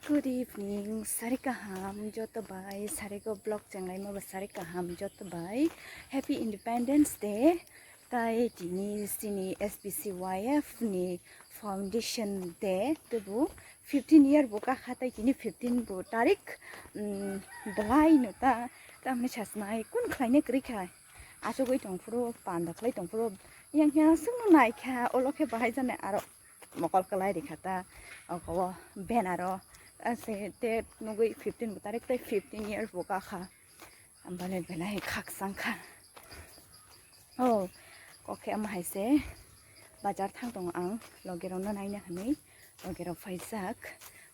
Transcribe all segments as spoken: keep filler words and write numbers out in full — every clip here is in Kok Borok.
Good evening, sari kaham joto bai, sari ko vlog chenglai ma ba sari kaham joto bai. Happy Independence Day. Tai tini sini S B C Y F ni foundation day tebu fifteen year bo kakha tai tini fifteen bo tarik, um, belai no ta tamni sasnai kun khlaina kwrwi kha. Achugwi tongphuru panda khlai tongphuru yang yang sungno naikha olo khe bahai jani aro mokol kwlai rikha ta oko o banner o ase te nugwi fifteen bo tarik tai fifteen years bo kakha. Bale belai khakchang kha. Oh, kokhe ama hai se bazar thang tongo ang, loge rokno naina hinwi, loge rok phaijak,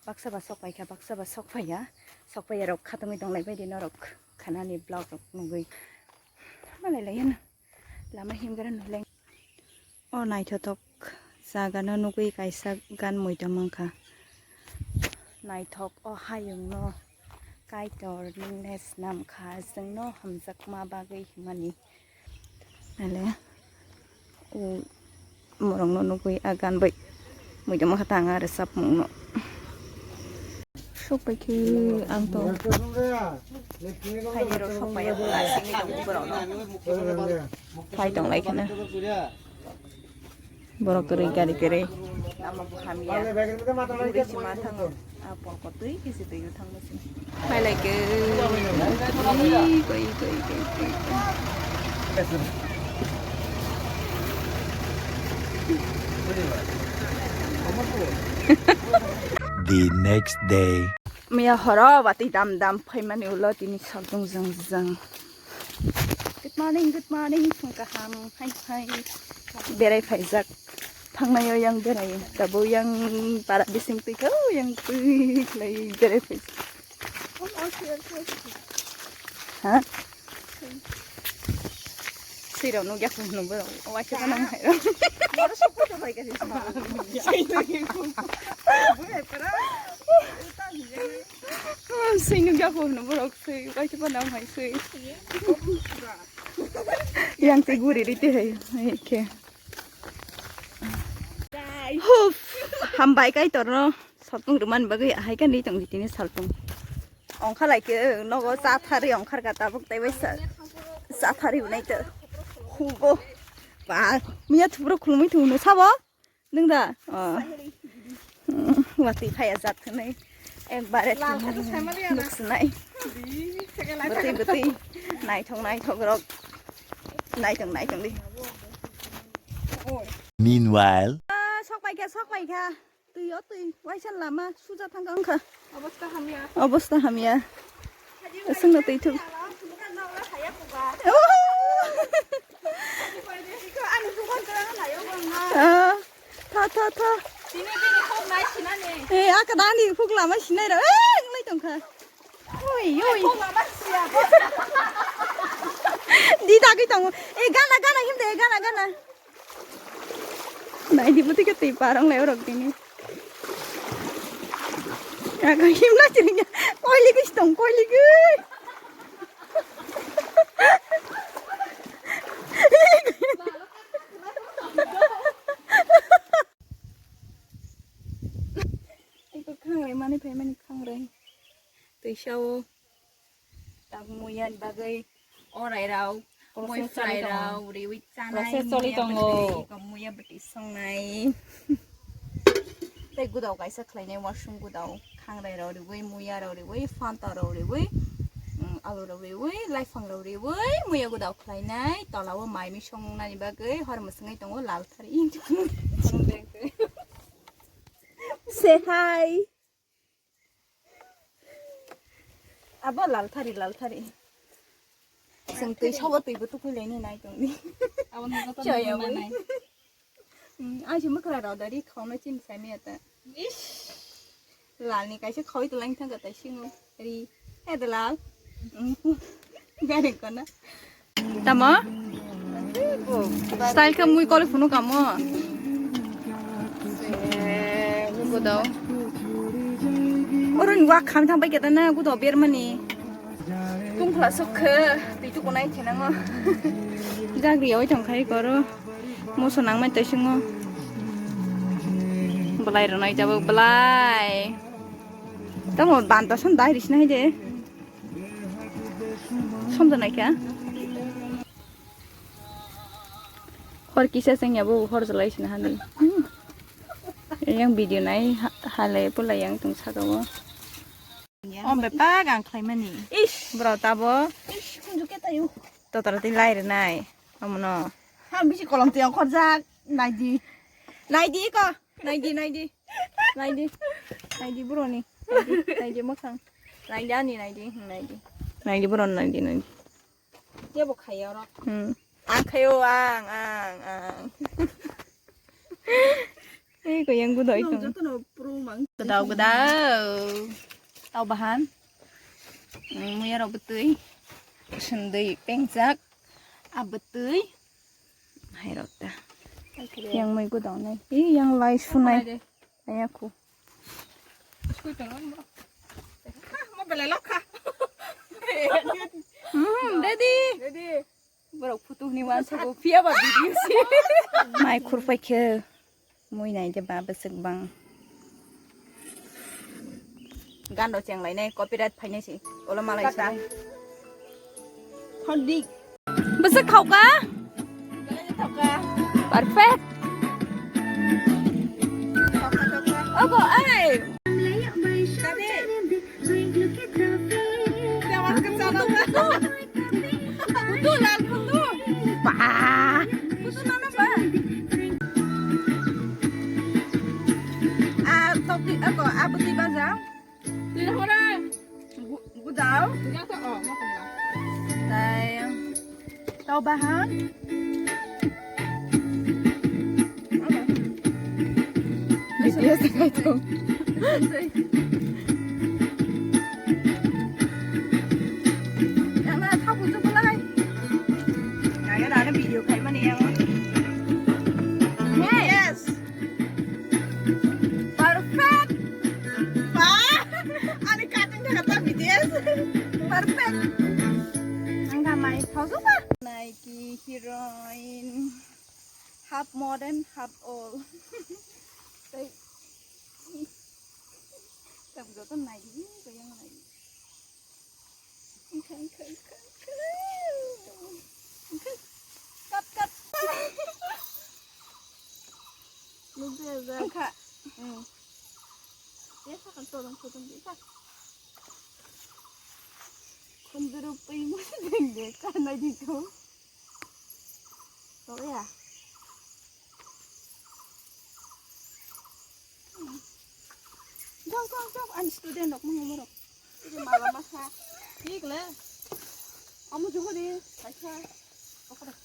baksa ba sok paikha, baksa ba sok phaiya, sok phaiya rok khatungwi tonglai baidi norok khanani vlog rok nugwi. Malai lai hino lama himgra nuleng. O naithothok jaga no nugwi kaisa gan muitom wngkha. Naithok o hayung no Kaitor nini snam kha, chwngno hamjakma bagwi himani. Ale, o morokno nugwi a gan bai muitom wngkha ta ang a rwchapmungno. Sok pai khe ang to. Phaini rok sok pai ya, sini tong borok no. Phai tong lai kheno. Borok kwrwi gari kwrwi. Lama bo hamya. Guri se ma thango. A pol ko twi khe se twi thang mo sini. Phai lai khe. Koi koi koi koi. The next day. Miya horo watwi dam dam phaimani ulo tini saltung jang jang. Good morning, good morning, phung kaham, hai hai. Berai phaijak. Thangnaio yang berai, tabuk yang para bising twi kho, yang twi khlai berai phaijak. Ha? Sui rok nugya kho hwnwi borok. Waisa nang hai rok. Sui nugya kho hwnwi borok sui. Waisa nang hai sui. Yang tei guri rite hai. Hai khe. Huf, hambai Kaitorno saltung rwmani bagwi ahai khe nwi tongdi tini saltung. Ongkha lai khe nogo cha thari ongkhar kha tabuk tei bai cha thari unai to. Hugo. Ba, miya thubro khulumui thung no sabo? Nwng da? Oh. Watwi phaya jak thwnai. Ekbare lal kha to thwng sai mali ana. Nuk sinai. Bwtwi bwtwi. Naithok naithok rok. Naithok naithok di. Meanwhile. Ah, sok pai kha, sok pai kha. Twi o twi. Waisa lama suja thang wngkha. Obosta hamya. Obosta hamya. Sungno twi thuk. Ah, tha, tha, tha. Tini, tini kok nai sinani. Eh, aka dani kok lama sinai ra. Eh, ngai tongkha. Oi, oi. Kok lama sia. Di dagi tongo. Eh, gana, gana, himde, gana, gana. Nai di buti ke tei parang lai orok dini. Aga himna chiringya. Koi ligi stong, koi ligi. Eko khangrai mani phai mani khangrai. Tei sao. Tak muiya ni bagwi orai rok, mui fry rok riwi chanai, process choli tongo. Muiya bwtwi songnai. Tei gudao kaisa khlainai washroom gudao, khangrai rok riwi, muiya rok riwi, fanta rok riwi, mm, alu rok riwi, laiphang rok riwi, muiya gudao khlainai, tola o mai mui songnani bagwi hor mwswngwi tongo lal thari. Say hi. Abo lal thari, lal thari. Chwng twi sabo twi bo tukui laini nai tong di. Abo nokha to chaya nai bai. Hmm, ai se mwkhra rok dari khawno chin sai miya ta. Ish. Lal ni kaisa khawi to lang thang ka tai singo. Ri. He de lal. Hmm. Gari kono. Tamo? Style khe mui koli phunu kamo. Gudao. Oro ni wak kham thang bai keta na gudao bermani. Tungphla sok khe twi tukunai khenango. Gagri oi thang khai koro. Moso nangmai taisingo. Belai rwnai jabo belai. Tamo banta som dai risna hai de. Som da naikha. Hor kisa sengya bo hor jalai sina hani. Yang video nai ha-, halai pulai yang tong saka bo. Om be pa gang khlai mani. Ish, bro tabo. Ish, kunju ke tayo. Totara ti lai re nai. Amono. Ha bisi kolom ti ongkhor jak. Naidi. Naidi ko. Naidi, naidi. Naidi. Naidi bro ni. Naidi, naidi mokhang. Naidi ani, naidi. Hmm, naidi. Naidi bro, naidi, naidi. Kebo khayo ro. Hmm. Ang khayo, ang, ang, ang. Ei, ko yang gudoi tong. Jotono pro mang. Gudau, gudau. Tau bahan. Hmm, muya ro betui. Sendui pengjak. Abetui. Hai rota. Yang mai gudau nai. Ih, yang lai sunai. Ayaku. Hmm, ready. Ready. Borok phutuk ni wansa ko phiya ba video si. Mai khurpai khe. Mui nai de ba bwswk bang. Gando cheng lai nai copyright phai nai si. Olo malai sa. Hondi. Bwswk khauka? Perfect. Ogo ai. Putu lal putu. Ba. Putu nana ba. Ah, topi ako, abuti baja. Tira hora. Gu-, gudao. Gudao to, oh, mo kong. Tai, tau bahan. B T S kai to. Yang na thapu chupu lai. Yang na video khai mani yang. Yes. Perfect. Ba, ani cutting thaka ta B T S. Perfect. Ang da mai thosu ba. Nike heroine. Half modern, half old. Tai. Tak joto nai di, ko yang nai. Cut, cut. Nunggu ya, Zak. Angka. Hmm. Ya, sakan tolong potong kita. Kondoro pui mo dengde, karena gitu. Oh ya. Jom, jom, jom. Ani student rok mung umurok. Ini malam masa. Ini kele. Kamu juga di. Baca. Apa deh?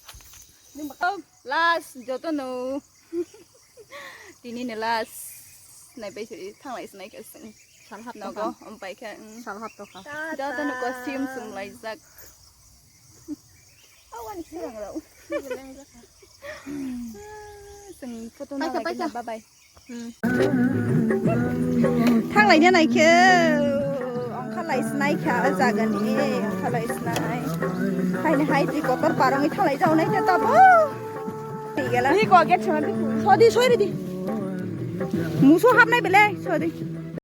Ini bakal last joto no. Tini ni last. Nai pai suri thanglai sinai ke sing. Sal hap nogo tokha. Umpai ke. Sal hap tokha. Joto no costume sum lai jak. Awan sirang rau. Sing photo na lai ke. Bye bye. Thanglai de nai khe ongkha lai snai kha jagani ongkha lai snai. Haini hai twi kotor parongwi thanglai jao nai khe tabo. Tigela. Ni ko get chana di. Sodi soi di. Muso hapnai bele sodi.